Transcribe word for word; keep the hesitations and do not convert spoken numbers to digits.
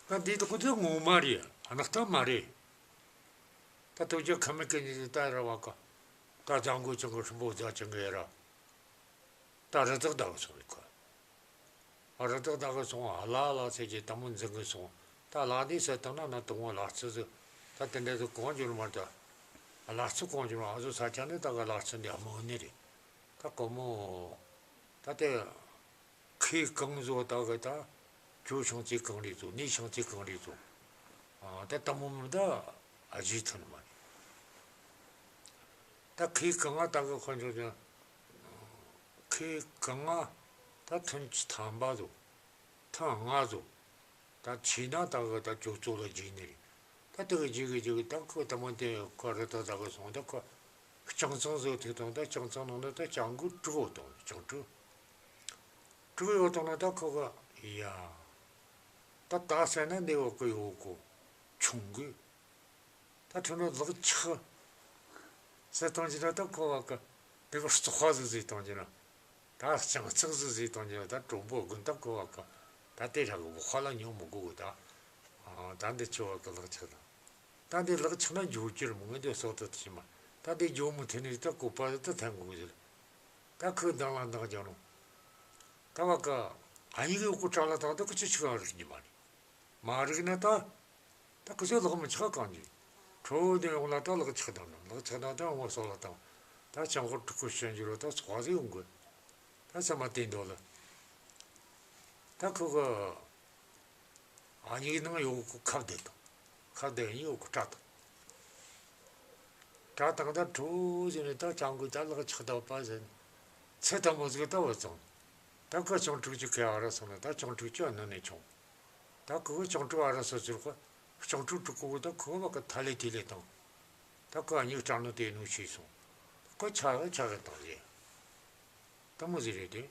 ད་འདི་དག་དེ་ངོ་མ་རེད། གནའ་རྟགས་མ་རེད། ད་ཐུགས་རྗེ་ཁ་མི་སྐད་ནས་ད་ར་བ་ཀ། ད་ལྗང་གུ་ཅང་གི་ཧྲིན་པོ་རྫ་ཅང་གི་ར། ད་རི་དྭགས་བདའ་གི་སོང་རེད་ཁོ། རི་དྭགས་བདའ་གི་སོང་། ལ་ལ་ཟེར་གྱི་དེ་མོ་འཛིང་གི་སོང་། ད་ལ་འདི་ཟེར་བཏང་ན་ན་དེ་མོ་ལ་རྩི་ཟིག། ད་དེ་འདྲ་ཟིག་གང་འགྱུར་མ་ད། ལ་རྩི་གང་འགྱུར་མ་ཨ་ཟོ་ས་ཆ་ནི་ད་གི་ལ་རྩི་འདི་དམོད་ནི་རེད། ད་གོ་མོ། ད་དེ། ཁོས་གང་བཟོ་ད་གི་ད། ཁྱོད་ཤིང་རྩེ་གང་རེད་བཟོ། ངས་ཤིང་རྩེ་གང་རེད་བཟོ། ཨ་ད་དེ་མོ་མི་ད་ཨ་ཇི་ཐུན་མ་རེད། ད་ཁོས་གང་ང་ད་གི་ཁོ་འཇོག་ཀྱང་། ཁོས་གང་ང་ད་ཐུན་ཐམ་པ་བཟོ། ཐུན་ལྔ་བཟོ། ད་ཆེ་ན་ད་གི་ད་ཅོ་ཙོ་ལ་འཇིག་ནི་རེད། ད་དེ་གི་འཇིག་གི་འཇིག་གི་ད་ཁོ་དེ་མོ་དེ་ཁོ་རི་དྭགས་ད་གི་སོང་། ད་ཁོ་རྐྱང་ཚང་བཟོ་ཐུབ་དང་། ད་རྐྱང་ཚང་ནང་ན་ད་ལྗང་གུ་དྲུག་ཡོད་དང་། རྐྱང་དྲུག་དྲུག་ཡོད་དང་ན་ད་ཁོ་གི་ཡ། ད་ད་ཟེར་ན་འདི་འོག་གི་ཡོད་གོ། ཆུང་གི། ད་ཁྱོད་ནི་ལག་ཆགས་ཟེར་བཏང་རྒྱུ་ན་ད་ཁོ་བ་གི་དེ་གི་བཙོག་པ་ཟིག་ཟེར་བཏང་རྒྱུ་ན། ད་རྐྱང་ཚག་ཟིག་ཟེར་བཏང་རྒྱུ་ན་ད་གྲོགས་པོ་དགུན་ད་ཁོ་བ་གི་ད་དེ་ར་གི་བོགས་ལ་ཉོ་མི་དགོས་གི་ད། ཨ་ད་འདི་ཁྱོད་བ་གི་ལག་ཆགས་ད། ད་འདི་ལག་ཆགས་ན་འགྱོ་རྒྱུ་རེད་མོ། ངས་འདི་གསོག་ཏུ་ཐིག་མ། ད་འདི་འགྱོ་མི་ཐུབ་ནི་ད་བཀོད་པ་ད་ཐན་དགོས་གི་ཟེར། ད་ཁོས་འདང་ལ་འདང་རྒྱག་ནོ། ད་བ་གི་ཨ་ཡིག་ཡོད་གི་གྲྭ་ལ་ཐང་ད་ཁོ་ཅི་ཆི་གང་རིག་ཉི་མ་རེད། མ་རིག་ན་ད། ད་ཁོ་ཚོས་ལག་མི་ཆགས་གང་གི། ཁྲོ་བོ་དེ་ཡོང་ལ་ད་ལག་ཆགས་དང་ན། ལག་ཆགས་དང་ད་ངོ་སོ་ལ་དང་། ད་ཅང་ཁོ་ཕྲུ་གུ་ཤན་རྒྱུ་རོ་ད་ཚོགས་ཟིག་ཡོང་དགོས། ད་ཚང་མ་དེ་འདོད་ལ། ད་ཁོ་གི་ཨ་ཡིག་ནང་ཡོད་གི་ཁ་བརྡ་དང་། ཁ་བརྡ་ཡོད་གི་སྐྲ་དང་། སྐྲ་དང་ད་ཁྲོ་བོ་ཟེར་ནས་ད་ཅང་གི་ད་ལག་ཆགས་ད་པ་ཟེར་ནས། ཚེ་ཐལ་མོ་ཟིག་ད་བུད་སོང་། ད་ཁོ་སྤྱང་ཕྲུག་ཅིག་གི་ཨ་ར་སོང་ན་ད་སྤྱང་ཕྲུག་ཅིག་ནང་ནས་བྱུང་། ད་ཁོ་སྤྱང་ཕྲུག་ཨ་ར་སོ་ཟེར་ཁོ། སྤྱང་ཕྲུག་ཕྲུ་གུ་ད་ཁོ་བ་གི་ཐ་ལེ་ཐི་ལེ་དང་། ད་ཁོ་ཨ་ཉིག་སྐྲག་ནོ་དེ་ནོ་ཤེས་སོང་། ཁོ་ཆ་གི་ཆ་གི་དང་ཟེར། ད་མོ་ཟིག་རེད་དེ།